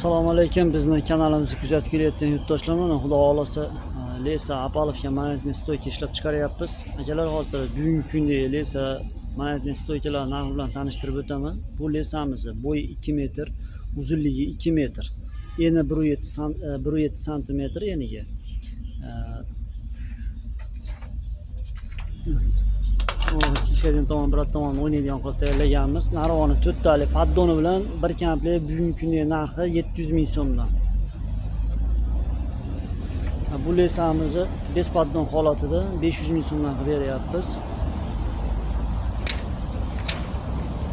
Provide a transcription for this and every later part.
Assalomu alaykum, bizni kanalimizni kuzatib kelayotgan yurtdoshlar, mana xudo xohlasa Lesa Apalovga monetniy stoyka ishlab chiqaryapmiz. Akalar, hozir bugungi kunda Lesa monetniy stoykalar narxi bilan tanishtirib o'taman. Bu Lesamiz bo'yi 2 metr, uzunligi 2 metr, eni 1,7 santimetr eniga. Ishlaydigan tomon bir tomon o'ynaydigan qilib tayyorlaganmiz. Narvoni 4 tali paddoni bilan bir komplekt bugungi kundagi narxi 700 ming so'mdan. Bu lesamizni 5 paddon holatida 500 ming so'mdan qilib beryapmiz.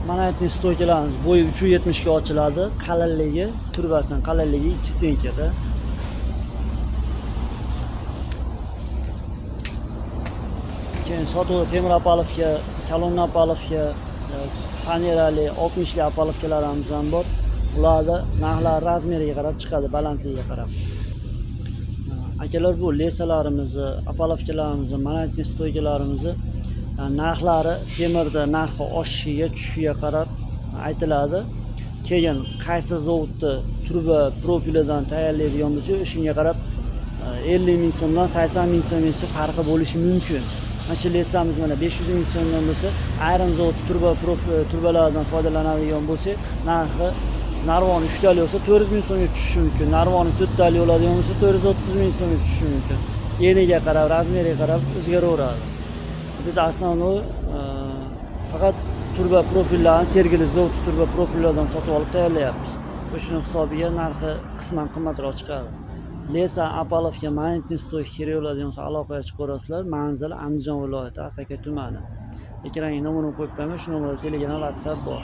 Monetniy stoykalarimiz bo'yi 3.70 ga ochiladi. Qalinligi, turbasining qalinligi 2 stenkada. Keyin sotuvda temir apalovka, kalon apalovka, fanerali 60 li apalovkalarimiz ham bor. Ularda narxlar razmeriga qarab chiqadi, balandligiga qarab. Akalar, bu lesalarimizni, apalovkalarimizni, monetniy stoykalarimizni narxlari temirda narxi oshishiga, tushishiga qarab aytiladi. Keyin qaysi zavodda truba profilidan tayyorlaydigan bo'lsa, shunga qarab 50 ming so'mdan 80 ming so'mgacha farqi bo'lishi mumkin. Mana shu lesamiz mana 500 ming so'mdan bo'lsa, ayrim zavod turba trubalardan foydalanadigan bo'lsa, narxi narvoni 3 tali bo'lsa 400 ming so'mga tushishi mumkin. Narvoni 4 tali oladigan bo'lsa 430 ming so'mga tushishi mumkin. Eniga qarab, razmeriga qarab o'zgaraveradi. Biz основной faqat turba profillarni sergeli zavod turba profillardan sotib olib tayyorlayapmiz. O'shuning hisobiga narxi qisman qimmatroq chiqadi. Lesa Apalovga monetniy stoyka kerak bo'ladigan bo'lsa aloqaga chiqaverasizlar. Manzil Andijon viloyati, Asaka tumani. Ekranga nomerini qo'yib qo'yaman. Shu nomerda Telegram, WhatsApp bor.